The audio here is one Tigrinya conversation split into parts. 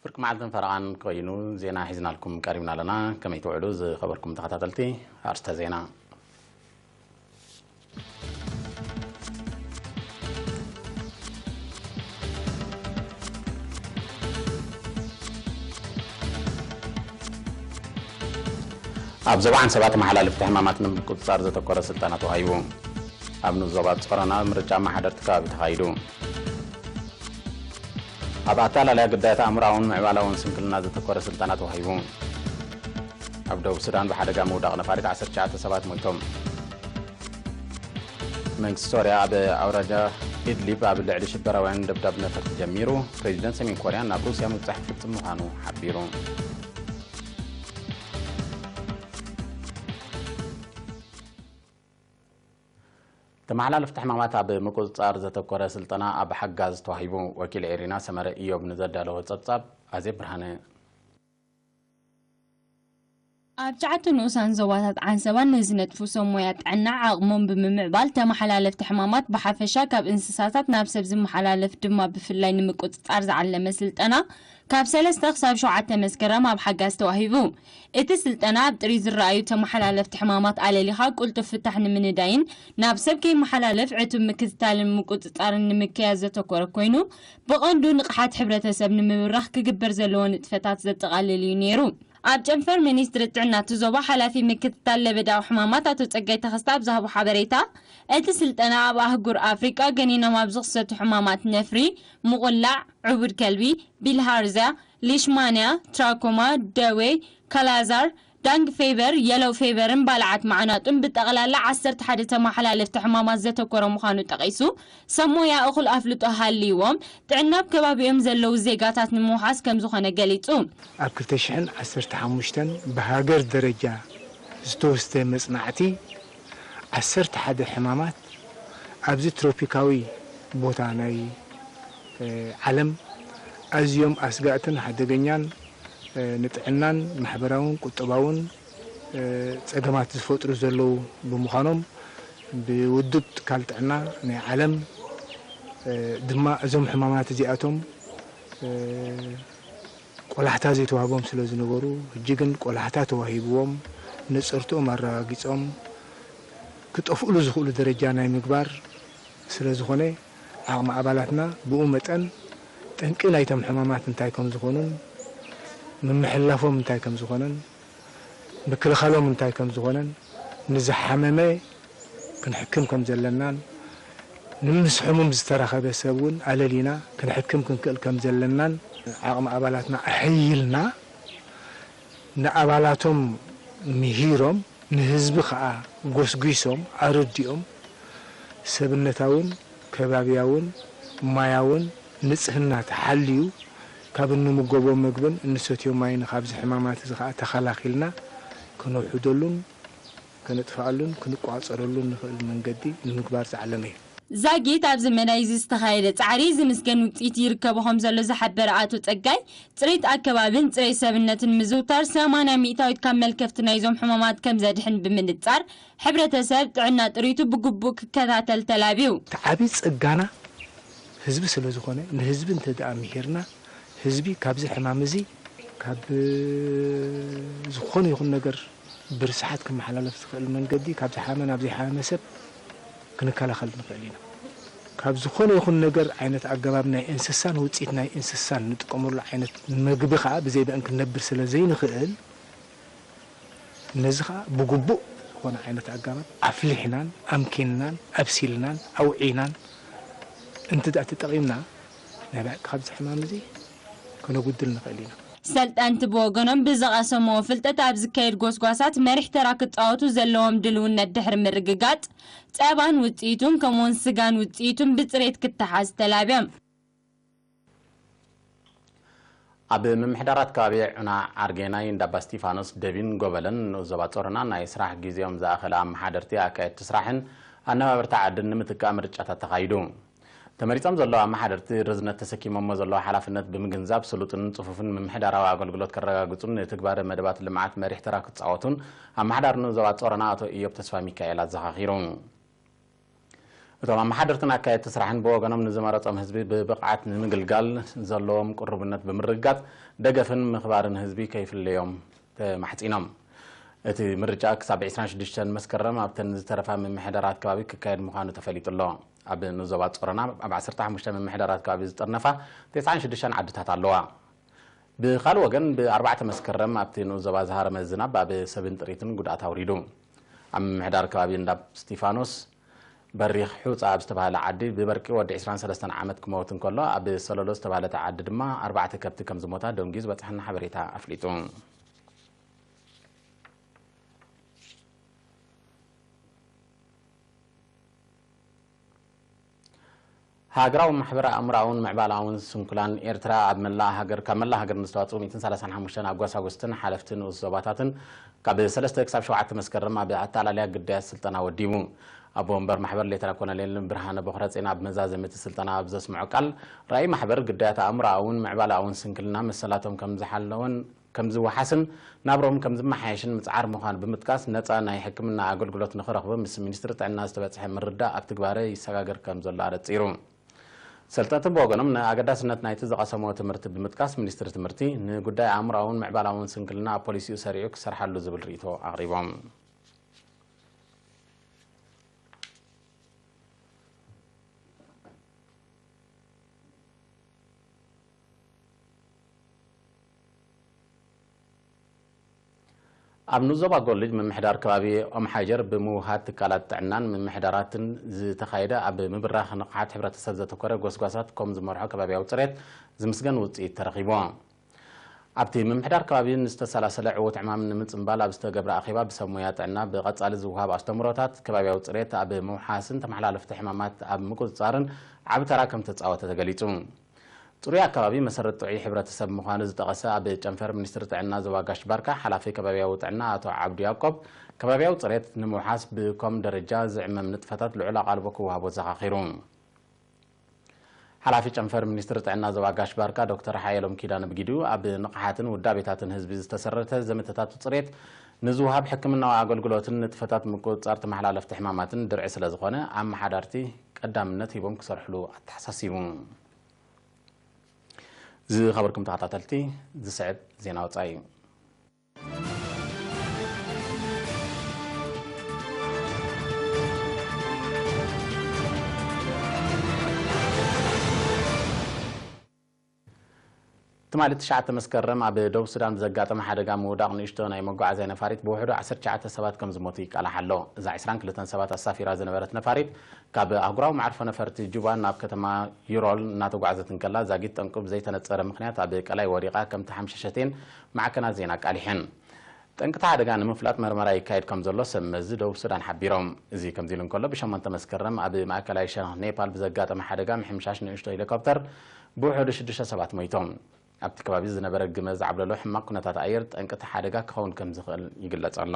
ፍርቂ መዓልትን ፈረቓን ኮይኑ ዜና ሒዝናልኩም ቀሪብና ኣለና። ከመይ ትውዕሉ ዝኸበርኩም ተኸታተልቲ? ኣርስተ ዜና። ኣብ ዞባ ዓንሰባ ተመሓላለፍቲ ሕማማት ንምቁጽጻር ዘተኮረ ስልጠና ተዋሂቡ። ኣብ ንኡስ ዞባ ጾረና ምርጫ ኣመሓደርቲ ከባቢ ተኻይዱ። ኣብ ኣተኣላልያ ግዳያት ኣእምሮኣውን ምዕባላውን ስንክልና ዘተኮረ ስልጠና ተዋሂቡ። ኣብ ደቡብ ሱዳን ብሓደጋ ምውዳቕ ነፋሪት ዓሰርተ ትሽዓተ ሰባት ሞይቶም። መንግስቲ ሶርያ ኣብ ኣውራጃ ኢድሊብ ኣብ ልዕሊ ሽበራውያን ደብዳብ ነፈርቲ ጀሚሩ። ፕሬዚደንት ሰሜን ኮርያ ናብ ሩስያ ምብጻሕ ክፍጽም ምዃኑ ሓቢሩ። ተመሓላለፍቲ ሕማማት ኣብ ምቁጽጻር ዘተኮረ ስልጠና ኣብ ሓጋዝ ተዋሂቡ። ወኪል ኤሪና ሰመረ ኢዮብ ንዘዳለዎ ጸብጻብ ኣዜብ ብርሃነ። ኣብ ትሽዓተ ንኡሳን ዞባታት ዓንሰባን ንዝነጥፉ ሰብ ሞያ ጥዕና ዓቕሞም ብምምዕባል፣ ተመሓላለፍቲ ሕማማት ብሓፈሻ ካብ እንስሳታት ናብ ሰብ ዝመሓላለፍ ድማ ብፍላይ ንምቁጽጻር ዝዓለመ ስልጠና ካብ ሰለስተ ክሳብ ሸውዓተ መስከረም ኣብ ሓጋዝ ተዋሂቡ። እቲ ስልጠና ኣብ ጥሪት ዝረኣዩ ተመሓላለፍቲ ሕማማት ኣለሊኻ ቅልጡፍ ፍታሕ ንምንዳይን ናብ ሰብ ከይመሓላለፍ ዕቱብ ምክትታልን ምቁጽጻርን ንምክያድ ዘተኮረ ኮይኑ፣ ብቐንዱ ንቕሓት ሕብረተሰብ ንምብራኽ ክግበር ዘለዎ ንጥፈታት ዘጠቓልል እዩ ነይሩ። ኣብ ጨንፈር ሚኒስትሪ ጥዕና እቲ ዞባ ሓላፊ ምክትታል ለበዳዊ ሕማማት ኣቶ ጸጋይ ተኸስተ ኣብ ዝሃቦ ሓበሬታ፣ እቲ ስልጠና ኣብ ኣህጉር ኣፍሪቃ ገኒኖም ኣብ ዝኽሰቱ ሕማማት ነፍሪ፣ ምቑላዕ፣ ዕቡድ ከልቢ፣ ቢልሃርዝያ፣ ሊሽማንያ፣ ትራኮማ፣ ደዌ፣ ካላዛር፣ ዳንግ ፌቨር፣ የሎው ፌቨርን ባልዓት ማዕናጡን ብጠቕላላ ዓሰርተ ሓደ ተመሓላለፍቲ ሕማማት ዘተኮረ ምዃኑ ጠቒሱ፣ ሰብ ሞያ እኹል ኣፍልጦ ሃልይዎም ጥዕና ኣብ ከባቢኦም ዘለዉ ዜጋታት ንምውሓስ ከም ዝኾነ ገሊጹ። ኣብ ክልተ ሽሕን ዓሰርተ ሓሙሽተን ብሃገር ደረጃ ዝተወስደ መጽናዕቲ ዓሰርተ ሓደ ሕማማት ኣብዚ ትሮፒካዊ ቦታ ናይ እ፣ ዓለም ኣዝዮም ኣስጋእትን ሓደገኛን፣ እ፣ ንጥዕናን ማሕበራውን ቁጠባውን፣ እ፣ ጸገማት ዝፈጥሩ ዘለዉ ብምዃኖም፣ ብውድብ ትካል ጥዕና ናይ ዓለም፣ እ፣ ድማ እዞም ሕማማት እዚኣቶም፣ እ፣ ቆላሕታ ዘይተዋህቦም ስለ ዝነበሩ፣ ሕጂ ግን ቆላሕታ ተዋሂብዎም፣ ነጸርትኦም ኣረጋጊጾም፣ ክጠፍኡሉ ዝኽእሉ ደረጃ ናይ ምግባር ስለ ዝኾነ፣ ዓቕሚ ኣባላትና ብኡ መጠን ጠንቂ ናይቶም ሕማማት እንታይ ከም ዝኾኑን፣ ምምሕልላፎም እንታይ ከም ዝኾነን፣ ምክልኻሎም እንታይ ከም ዝኾነን፣ ንዝሓመመ ክንሕክም ከም ዘለናን፣ ንምስ ሕሙም ዝተራኸበ ሰብ እውን ኣለሊና ክንሕክም ክንክእል ከም ዘለናን፣ ዓቕሚ ኣባላትና ኣሐይልና፣ ንኣባላቶም ምሂሮም፣ ንህዝቢ ኸኣ ጎስጒሶም፣ ኣረዲኦም፣ ሰብነታውን ከባብያውን ማያውን ንጽህና ተሓልዩ፣ ካብ እንምገቦ መግብን እንሰትዮ ማይን ካብዚ ሕማማት እዚ ኸኣ ተኸላኺልና ክነውሕደሉን ከነጥፍኣሉን ክንቋጸረሉን ንኽእል መንገዲ ንምግባር ዝዓለመ እዩ። ዛጊት ኣብዚ መዳይ እዚ ዝተኻየደ ጻዕሪ ዝምስገን ውጽኢት ይርከቦ ከም ዘሎ ዝሓበረ ኣቶ ጸጋይ፣ ጽሬት ኣከባብን ጽሬት ሰብነትን ምዝውታር ሰማንያ ሚእታዊት ካብ መልከፍቲ ናይዞም ሕማማት ከም ዘድሕን ብምንጻር፣ ሕብረተሰብ ጥዕና ጥሪቱ ብግቡእ ክከታተል ተላብዩ። እቲ ዓቢ ጸጋና ህዝቢ ስለ ዝኾነ፣ ንህዝቢ እንተ ደኣ ምሂርና፣ ህዝቢ ካብዚ ሕማም እዚ ካብ ዝኾነ ይኹን ነገር ብርስሓት ክመሓላለፍ ዝኽእል መንገዲ ካብ ዝሓመ ናብ ዘይሓመመ ሰብ ክንከላኸል ንኽእል ኢና። ካብ ዝኾነ ይኹን ነገር ዓይነት ኣገባብ ናይ እንስሳን ውፅኢት ናይ እንስሳን ንጥቀመሉ ዓይነት መግቢ ከዓ ብዘይ ብአን ክንነብር ስለ ዘይንኽእል ነዚ ከዓ ብግቡእ ዝኾነ ዓይነት ኣገባብ ኣፍሊሕናን ኣምኪንናን ኣብሲልናን ኣውዒናን እንተ ደኣ ተጠቒምና ናይ ብሓቂ ካብዚ ሕማም እዚ ከነጉድል ንኽእል ኢና። ሰልጠንቲ ብወገኖም ብዝቐሰምዎ ፍልጠት ኣብ ዝካየድ ጎስጓሳት መሪሕ ተራ ክጻወቱ ዘለዎም ድልውነት ድሕሪ ምርግጋጽ፣ ጸባን ውጽኢቱን ከምኡውን ስጋን ውጽኢቱን ብጽሬት ክተሓዝ ተላብዮም። ኣብ ምምሕዳራት ከባቢ ዑና ዓርጌናይ፣ እንዳባ እስቲፋኖስ፣ ደቢን ጎበለን ንኡስ ዞባ ጾሮና ናይ ስራሕ ግዜኦም ዝኣኸለ ኣመሓደርቲ ኣካየድቲ ስራሕን ኣነባበርቲ ዓድን ንምትካእ ምርጫታት ተኻይዱ። ተመሪጾም ዘለዉ ኣመሓደርቲ ርዝነት ተሰኪሞሞ ዘለዉ ሓላፍነት ብምግንዛብ፣ ስሉጥን ጽፉፍን ምምሕዳራዊ ኣገልግሎት ከረጋግጹን ንትግባረ መደባት ልምዓት መሪሕ ተራ ክጻወቱን ኣመሓዳሪ ዞባ ጾሮና ኣቶ ኢዮብ ተስፋ ሚካኤል ኣዘኻኺሩ። እቶም ኣመሓደርትን ኣካየድቲ ስራሕን ብወገኖም፣ ንዝመረጾም ህዝቢ ብብቕዓት ንምግልጋል ዘለዎም ቅሩብነት ብምርግጋጽ፣ ደገፍን ምኽባርን ህዝቢ ከይፍለዮም ተማሕጺኖም። እቲ ምርጫ ክሳብ ዕስራን ሽዱሽተን መስከረም ኣብተን ዝተረፋ ምምሕዳራት ከባቢ ክካየድ ምዃኑ ተፈሊጡ ኣሎ። ኣብ ንዞባ ጾሮና ኣብ ዓሰርተ ሓሙሽተ ምምሕዳራት ከባቢ ዝጥርነፋ ተስዓን ሽዱሽተን ዓድታት ኣለዋ። ብኻልእ ወገን፣ ብ ኣርባዕተ መስከረም ኣብቲ ንኡስ ዞባ ዝሃረመ ዝናብ ኣብ ሰብን ጥሪትን ጉድኣት ኣውሪዱ። ኣብ ምምሕዳር ከባቢ እንዳ ስቲፋኖስ፣ በሪኽ ሑጻ ኣብ ዝተባህለ ዓዲ ብበርቂ ወዲ ዕስራን ሰለስተን ዓመት ክመውት እንከሎ፣ ኣብ ሰለሎ ዝተባህለት ዓዲ ድማ ኣርባዕተ ከብቲ ከም ዝሞታ ደንጊዩ ዝበጽሐና ሓበሬታ ኣፍሊጡ። ሃገራዊ ማሕበር ኣእምሮኣውን ምዕባላውን ስንኩላን ኤርትራ ኣብ መላእ ሃገር፣ ካብ መላእ ሃገር ንዝተዋጽኡ ሚእትን ሰላሳን ሓሙሽተን ኣጓሳጉስትን ሓለፍቲ ንኡስ ዞባታትን ካብ ሰለስተ ክሳብ ሸውዓተ መስከረም ኣብ ኣታላልያ ግዳያት ስልጠና ወዲቡ። ኣቦ ወንበር ማሕበር ሌተና ኮሎኔል ብርሃነ ቦኽረጼን ኣብ መዛዘሚ እቲ ስልጠና ኣብ ዘስምዖ ቃል፣ ራእይ ማሕበር ግዳያት ኣእምሮኣውን ምዕባላውን ስንክልና መሰላቶም ከም ዝሓለወን ከም ዝወሓስን ናብሮም ከም ዝመሓየሽን ምጽዓር ምዃኑ ብምጥቃስ፣ ነጻ ናይ ሕክምና ኣገልግሎት ንኽረኽቡ ምስ ሚኒስትሪ ጥዕና ዝተበጽሐ ምርዳእ ኣብ ትግባረ ይሰጋገር ከም ዘሎ ኣነጺሩ። ሰልጠንቲ ብወገኖም ንኣገዳስነት ናይቲ ዝቐሰምዎ ትምህርቲ ብምጥቃስ፣ ሚኒስትሪ ትምህርቲ ንጉዳይ ኣእምሮኣውን ምዕባላውን ስንክልና ኣብ ፖሊሲኡ ሰሪዑ ክሰርሓሉ ዝብል ርእይቶ ኣቕሪቦም። ኣብ ንዞባ ጎልጅ ምምሕዳር ከባቢ ኦምሓጀር ብምውሃድ ትካላት ጥዕናን ምምሕዳራትን ዝተኻየደ ኣብ ምብራኽ ንቕሓት ሕብረተሰብ ዘተኮረ ጎስጓሳት ከም ዝመርሖ ከባቢያዊ ጽሬት ዝምስገን ውጽኢት ተረኺቡ። ኣብቲ ምምሕዳር ከባቢ ንዝተሰላሰለ ዕዉት ዕማም ንምጽንባል ኣብ ዝተገብረ ኣኼባ፣ ብሰብ ሞያ ጥዕና ብቐጻሊ ዝወሃብ ኣስተምህሮታት ከባቢያዊ ጽሬት ኣብ ምውሓስን ተመሓላለፍቲ ሕማማት ኣብ ምቁጽጻርን ዓቢ ተራ ከም ተጻወተ ተገሊጹ። ጽሩይ ኣከባቢ መሰረት ጥዑይ ሕብረተሰብ ምዃኑ ዝጠቐሰ ኣብ ጨንፈር ሚኒስትሪ ጥዕና ዞባ ጋሽ ባርካ ሓላፊ ከባቢያዊ ጥዕና ኣቶ ዓብዱ ያዕቆብ፣ ከባቢያዊ ጽሬት ንምውሓስ ብኮም ደረጃ ዝዕመም ንጥፈታት ልዑል ኣቓልቦ ክወሃቦ ዘኻኺሩ። ሓላፊ ጨንፈር ሚኒስትሪ ጥዕና ዞባ ጋሽ ባርካ ዶክተር ሓየሎም ኪዳነ ብጊዱ፣ ኣብ ንቕሓትን ውዳቤታትን ህዝቢ ዝተሰረተ ዘመተታት ጽሬት ንዝወሃብ ሕክምናዊ ኣገልግሎትን ንጥፈታት ምቁጽጻር ተመሓላለፍቲ ሕማማትን ድርዒ ስለ ዝኾነ፣ ኣመሓዳርቲ ቀዳምነት ሂቦም ክሰርሕሉ ኣተሓሳሲቡ። ዝኸበርኩም ተኸታተልቲ፣ ዝስዕብ ዜና ወጻኢ እዩ። ትማሊ ትሽዓተ መስከረም ኣብ ደቡብ ሱዳን ብዘጋጠመ ሓደጋ ምውዳቕ ንእሽቶ ናይ መጓዓዝያ ነፋሪት ብውሕዱ ዓሰርተ ትሽዓተ ሰባት ከም ዝሞቱ ይቃላሕ ኣሎ። እዛ ዕስራን ክልተን ሰባት ኣሳፊራ ዝነበረት ነፋሪት ካብ ኣህጉራዊ መዓርፎ ነፈርቲ ጁባ ናብ ከተማ ዩሮል እናተጓዕዘት እንከላ፣ ዛጊት ጠንቁ ብዘይተነጸረ ምኽንያት ኣብ ቀላይ ወዲቓ ከም ተሓምሸሸት እየን ማዕከናት ዜና ኣቃሊሐን። ጠንቅታ ሓደጋ ንምፍላጥ መርመራ ይካየድ ከም ዘሎ ሰብ መዚ ደቡብ ሱዳን ሓቢሮም። እዚ ከምዚ ኢሉ እንከሎ፣ ብሸሞንተ መስከረም ኣብ ማእከላይ ሸነኽ ኔፓል ብዘጋጠመ ሓደጋ ምሕምሻሽ ንእሽቶ ሄሊኮፕተር ብውሕዱ ሽዱሽተ ሰባት ሞይቶም። ኣብቲ ከባቢ ዝነበረ ግመ ዝዓብለሎ ሕማቕ ኩነታት ኣየር ጠንቅታ ሓደጋ ክኸውን ከም ዝኽእል ይግለጽ ኣሎ።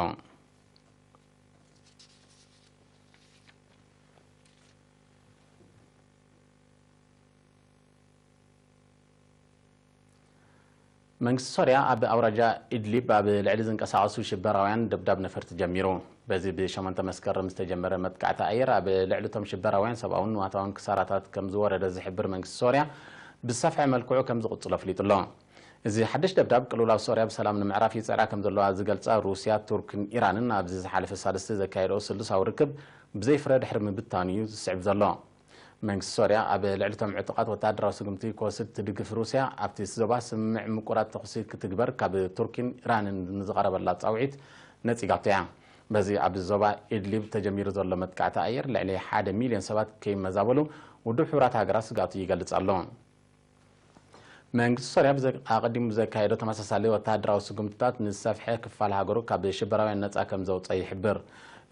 መንግስቲ ሶርያ ኣብ ኣውራጃ ኢድሊብ ኣብ ልዕሊ ዝንቀሳቐሱ ሽበራውያን ደብዳብ ነፈርቲ ጀሚሩ። በዚ ብሸሞንተ መስከረም ዝተጀመረ መጥቃዕቲ ኣየር ኣብ ልዕሊ እቶም ሽበራውያን ሰብኣውን ንዋታውን ክሳራታት ከም ዝወረደ ዝሕብር መንግስቲ ሶርያ፣ ብዝሰፍሐ መልክዑ ከም ዝቕጽሎ ኣፍሊጡ ኣሎ። እዚ ሓድሽ ደብዳብ ቅልውላው ሶርያ ብሰላም ንምዕራፍ ይጽዕራ ከም ዘለዋ ዝገልጻ ሩስያ፣ ቱርክን ኢራንን ኣብዚ ዝሓለፈ ሳልስቲ ዘካየደኦ ስሉሳዊ ርክብ ብዘይፍረ ድሕሪ ምብታኑ እዩ ዝስዕብ ዘሎ። መንግስቲ ሶርያ ኣብ ልዕሊ እቶም ዕጡቓት ወተሃደራዊ ስጉምቲ ክወስድ ትድግፍ ሩስያ፣ ኣብቲ ዞባ ስምምዕ ምቁራጽ ተኹሲ ክትግበር ካብ ቱርኪን ኢራንን ንዝቐረበላ ጻውዒት ነጺጋቶ እያ። በዚ ኣብዚ ዞባ ኢድሊብ ተጀሚሩ ዘሎ መጥቃዕቲ ኣየር ልዕሊ ሓደ ሚልዮን ሰባት ከይመዛበሉ ውድብ ሕቡራት ሃገራት ስግኣቱ ይገልጽ ኣሎ። መንግስቲ ሶርያ ብዘ-፣ ኣቐዲሙ ብዘካየዶ ተመሳሳሊ ወተሃደራዊ ስጉምትታት ንዝሰፍሐ ክፋል ሃገሩ ካብ ሽበራውያን ነጻ ከም ዘውጸ ይሕብር።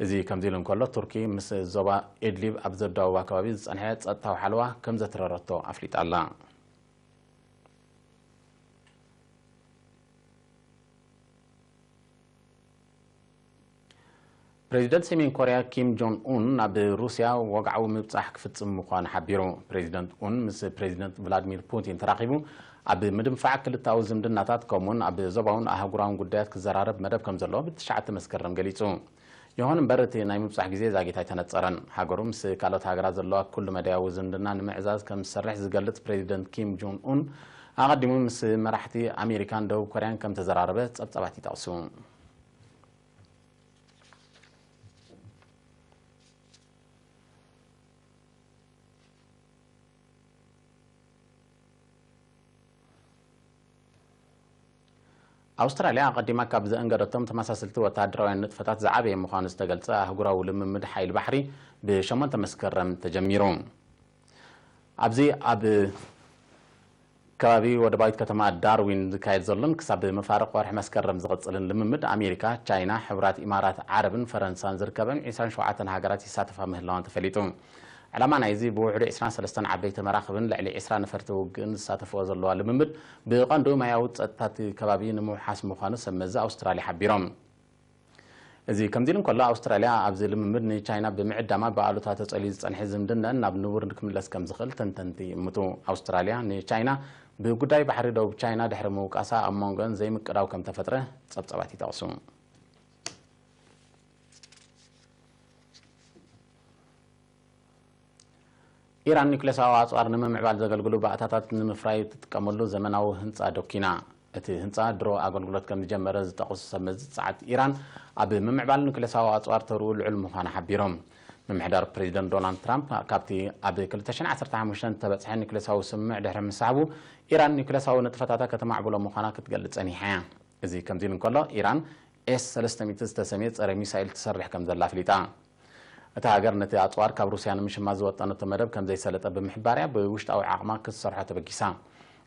እዚ ከምዚ ኢሉ እንከሎ፣ ቱርኪ ምስ ዞባ ኢድሊብ ኣብ ዘደዋውባ ከባቢ ዝጸንሐ ጸጥታዊ ሓለዋ ከም ዘትረረቶ ኣፍሊጣ ኣላ። ፕሬዚደንት ሰሜን ኮርያ ኪም ጆን ኡን ናብ ሩስያ ወግዓዊ ምብጻሕ ክፍጽም ምዃኑ ሓቢሩ። ፕሬዚደንት ኡን ምስ ፕሬዚደንት ቭላድሚር ፑቲን ተራኺቡ ኣብ ምድንፋዕ ክልታዊ ዝምድናታት ከምኡውን ኣብ ዞባውን ኣህጉራውን ጉዳያት ክዘራረብ መደብ ከም ዘሎ ብትሽዓተ መስከረም ገሊጹ። ይኹን እምበር እቲ ናይ ምብጻሕ ግዜ ዛጊት ኣይተነጸረን። ሃገሩ ምስ ካልኦት ሃገራት ዘለዋ ኩሉ መዳያዊ ዝምድና ንምዕዛዝ ከም ዝሰርሕ ዝገልጽ ፕሬዚደንት ኪም ጆን ኡን ኣቐዲሙ ምስ መራሕቲ ኣሜሪካን ደቡብ ኮርያን ከም ተዘራረበ ጸብጻባት ይጠቕሱ። ኣውስትራልያ ኣቐዲማ ካብ ዘእንገደቶም ተመሳሰልቲ ወተሃደራውያን ንጥፈታት ዝዓበየ ምዃኑ ዝተገልጸ ኣህጉራዊ ልምምድ ሓይሊ ባሕሪ ብሸሞንተ መስከረም ተጀሚሩ። ኣብዚ ኣብ ከባቢ ወደባዊት ከተማ ዳርዊን ዝካየድ ዘሎን ክሳብ መፋርቕ ወርሒ መስከረም ዝቕጽልን ልምምድ ኣሜሪካ፣ ቻይና፣ ሕቡራት ኢማራት ዓረብን ፈረንሳን ዝርከበን ዒስራን ሸውዓተን ሃገራት ይሳተፋ ምህላወን ተፈሊጡ። ዕላማ ናይዚ ብውሕዱ ዒስራን ሰለስተን ዓበይቲ መራኽብን ልዕሊ ዒስራ ነፈርቲ ውግእን ዝሳተፍኦ ዘለዋ ልምምድ ብቐንዱ ማያዊ ጸጥታቲ ከባቢ ንምውሓስ ምዃኑ ሰብ መዚ ኣውስትራልያ ሓቢሮም። እዚ ከምዚ ኢሉ እንከሎ፣ ኣውስትራልያ ኣብዚ ልምምድ ንቻይና ብምዕዳማ ብኣሉታ ተጸልዩ ዝጸንሐ ዝምድነን ናብ ንቡር ክምለስ ከም ዝኽእል ተንተንቲ ይእምቱ። ኣውስትራልያ ንቻይና ብጉዳይ ባሕሪ ደቡብ ቻይና ድሕሪ ምውቃሳ ኣብ መንጎን ዘይምቅዳው ከም ተፈጥረ ጸብጻባት ይጠቕሱ። ኢራን ኒውክሌሳዊ ኣጽዋር ንምምዕባል ዘገልግሉ ባእታታት ንምፍራይ እትጥቀመሉ ዘመናዊ ህንጻ ደኪና። እቲ ህንጻ ድሮ ኣገልግሎት ከም ዝጀመረ ዝጠቕሱ ሰብ መዚ ጸዓት ኢራን ኣብ ምምዕባል ኒውክሌሳዊ ኣጽዋር ተርኡ ልዑል ምዃኑ ሓቢሮም። ምምሕዳር ፕሬዚደንት ዶናልድ ትራምፕ ካብቲ ኣብ ክልተ ሽሕን ዓሰርተ ሓሙሽተን ዝተበጽሐ ኒውክሌሳዊ ስምምዕ ድሕሪ ምስሓቡ፣ ኢራን ኒውክሌሳዊ ንጥፈታታ ከተማዕብሎ ምዃና ክትገልጽ ጸኒሓ እያ። እዚ ከምዚ ኢሉ እንከሎ፣ ኢራን ኤስ ሰለስተ ሚእቲ ዝተሰምየ ጸረ ሚሳይል ትሰርሕ ከም ዘላ ኣፍሊጣ። እታ ሃገር ነቲ ኣጽዋር ካብ ሩስያ ንምሽማት ዝወጠነቶ መደብ ከም ዘይሰለጠ ብምሕባርያ፣ ብውሽጣዊ ዓቕማ ክትሰርሖ ተበጊሳ።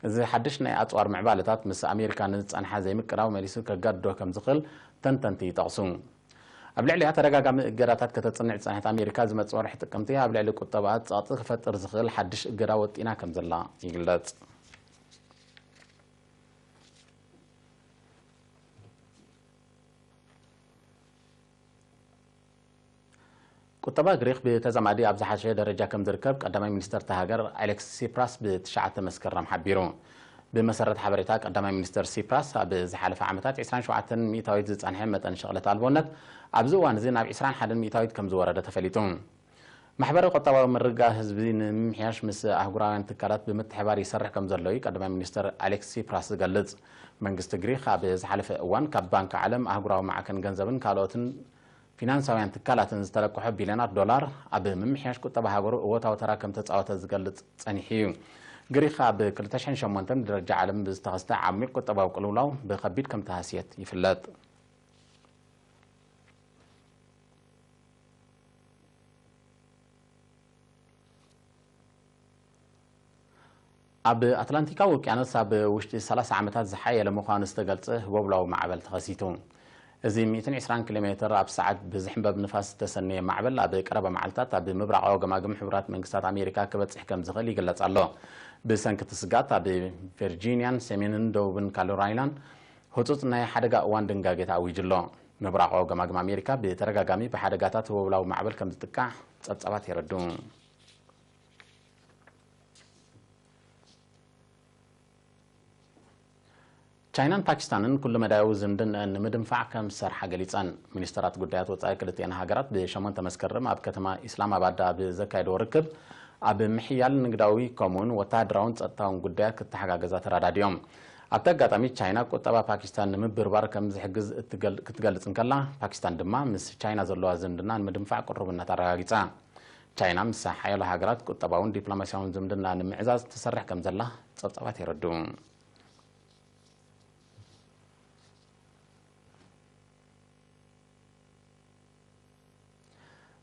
እዚ ሓድሽ ናይ ኣጽዋር ምዕባለታት ምስ ኣሜሪካ ንዝጸንሓ ዘይምቅዳው መሊሱ ከጋድዶ ከም ዝኽእል ተንተንቲ ይጠቕሱ። ኣብ ልዕሊኣ ተደጋጋሚ እገዳታት ከተጽንዕ ዝጸንሐት ኣሜሪካ፣ ዝመጽእ ወርሒ ጥቅምቲ ኣብ ልዕሊ ቁጠባኣ ጸቕጢ ክፈጥር ዝኽእል ሓድሽ እገዳ ወጢና ከም ዘላ ይግለጽ። ቁጠባ ግሪኽ ብተዛማዲ ኣብ ዝሓሸ ደረጃ ከም ዝርከብ ቀዳማይ ሚኒስተር እታ ሃገር ኣሌክስ ሲፕራስ ብትሽዓተ መስከረም ሓቢሩ። ብመሰረት ሓበሬታ ቀዳማይ ሚኒስተር ሲፕራስ፣ ኣብ ዝሓለፈ ዓመታት ዒስራን ሸውዓተን ሚእታዊት ዝጸንሐ መጠን ሸቕለት ኣልቦነት ኣብዚ እዋን እዚ ናብ ዒስራን ሓደን ሚእታዊት ከም ዝወረደ ተፈሊጡ። ማሕበረ ቁጠባዊ ምርግጋእ ህዝቢ ንምምሕያሽ ምስ ኣህጉራውያን ትካላት ብምትሕባር ይሰርሕ ከም ዘሎ እዩ ቀዳማይ ሚኒስተር ኣሌክስ ሲፕራስ ዝገልጽ። መንግስቲ ግሪኽ ኣብ ዝሓለፈ እዋን ካብ ባንክ ዓለም፣ ኣህጉራዊ ማዕከን ገንዘብን ካልኦትን ፊናንሳውያን ትካላትን ዝተለቅሖ ቢልዮናት ዶላር ኣብ ምምሕያሽ ቁጠባ ሃገሩ እወታዊ ተራ ከም ተጻወተ ዝገልጽ ጸኒሑ እዩ። ግሪኽ ኣብ ክልተ ሽሕን ሸሞንተን ብደረጃ ዓለም ብዝተኸስተ ዓሚቕ ቁጠባዊ ቅልውላው ብኸቢድ ከም ተሃስየት ይፍለጥ። ኣብ ኣትላንቲካዊ ውቅያኖስ ኣብ ውሽጢ ሰላሳ ዓመታት ዝሓየለ ምዃኑ ዝተገልጸ ህቦብላዊ ማዕበል ተኸሲቱ። እዚ ሚእትን ዕስራን ኪሎ ሜትር ኣብ ሰዓት ብዝሕንበብ ንፋስ ዝተሰነየ ማዕበል ኣብ ቀረባ መዓልታት ኣብ ምብራቓዊ ገማግም ሕቡራት መንግስታት ኣሜሪካ ክበጽሕ ከም ዝኽእል ይግለጽ ኣሎ። ብሰንኪ እቲ ስጋት ኣብ ቨርጂንያን ሰሜንን ደቡብን ካሮላይናን ህጹጽ ናይ ሓደጋ እዋን ድንጋጌ ተኣዊጁ ኣሎ። ምብራቓዊ ገማግም ኣሜሪካ ብተደጋጋሚ ብሓደጋታት ህቦብላዊ ማዕበል ከም ዝጥቃዕ ጸብጻባት የረድኡ። ቻይናን ፓኪስታንን ኩሉ መዳያዊ ዝምድንአን ንምድንፋዕ ከም ዝሰርሓ ገሊጸን። ሚኒስተራት ጉዳያት ወጻኢ ክልቲአን ሃገራት ብሸሞንተ መስከረም ኣብ ከተማ ኢስላማባድ ኣብ ዘካየድዎ ርክብ፣ ኣብ ምሕያል ንግዳዊ ከምኡውን ወተሃደራውን ጸጥታውን ጉዳያት ክተሓጋገዛ ተረዳዲኦም። ኣብቲ ኣጋጣሚ ቻይና ቁጠባ ፓኪስታን ንምብርባር ከም ዝሕግዝ እትገል-፣ ክትገልጽ እንከላ፣ ፓኪስታን ድማ ምስ ቻይና ዘለዋ ዝምድና ንምድንፋዕ ቅሩብነት ኣረጋጊጻ። ቻይና ምስ ሓያሎ ሃገራት ቁጠባውን ዲፕሎማስያውን ዝምድና ንምዕዛዝ ትሰርሕ ከም ዘላ ጸብጻባት የረድኡ።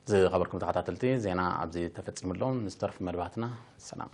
ዝኸበርኩም ተኸታተልቲ፣ ዜና ኣብዚ ተፈጺሙ ኣሎ። ንዝተርፉ መደባትና ሰላም።